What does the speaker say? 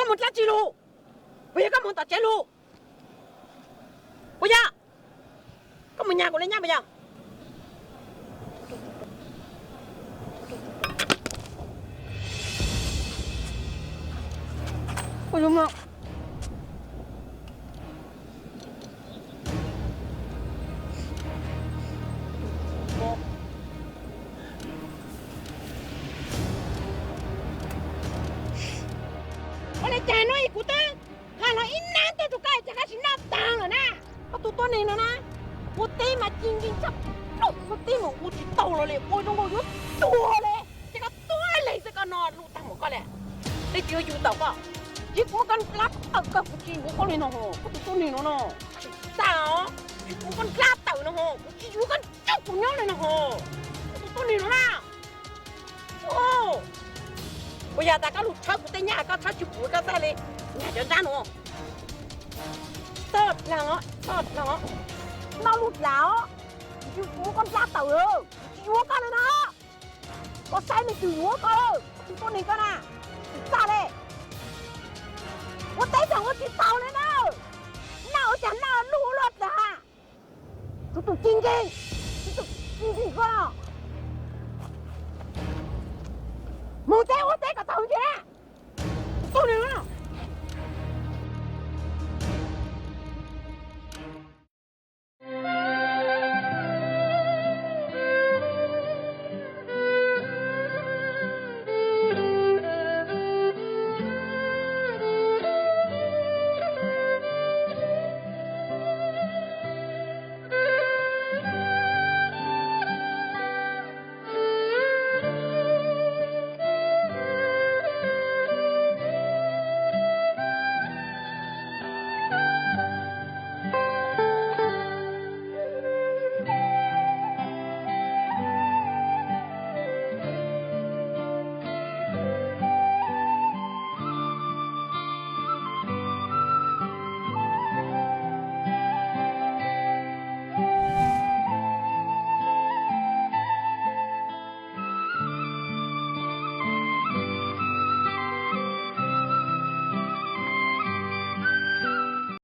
Mus dlaab tsi lug? Puas yog koj moog tom tsev lug? Puas yog? Koj mus nyag kuv le nyab puas yog? Ua le caag nuav kuv twb has los ib nab teg rua koj, cas koj tsi noj taag lawm na? Koj tug tuab neeg no na, ua teb mas ci nkeeg tshaj plaws, ua teb mas ua tsi tau los le, ua zoo nkaus yuav tuag le. Ces koj tuab leeg xwb koj noj luj taag npaum koj le. Leej twg yuav yug tau koj? Yog kuv muab koj dlaab tawm koj, kuv tsi yuav koj le no. Koj tug tuab neeg no no, tsi txaj os. Yog kuv muab koj dlaab tawm no, kuv tsi yuav koj nrug kuv nyob le no. Koj tug tuab neeg no na. Puas yog tas koj lug tshawb kuv tej nyaj, koj tshawb tsi pum koj txhaj le nyag cov nrab nuav. Txhob dlaag os, txhob dlaag os. Noj luj dlaag os. Kuv tsi yuav koj dlaab tawm, kuv tsi yuav koj le no. Koj saib leej twg yuav koj, koj tug tuab neeg koj na, tsi txaj le. Ua teb tseem ua tsi tau le na. Noj ua cas noj luj ua luaj dlaag ha. Tug tug ci nkeeg, tug tug ci nkeeg koj no. Moog teb ua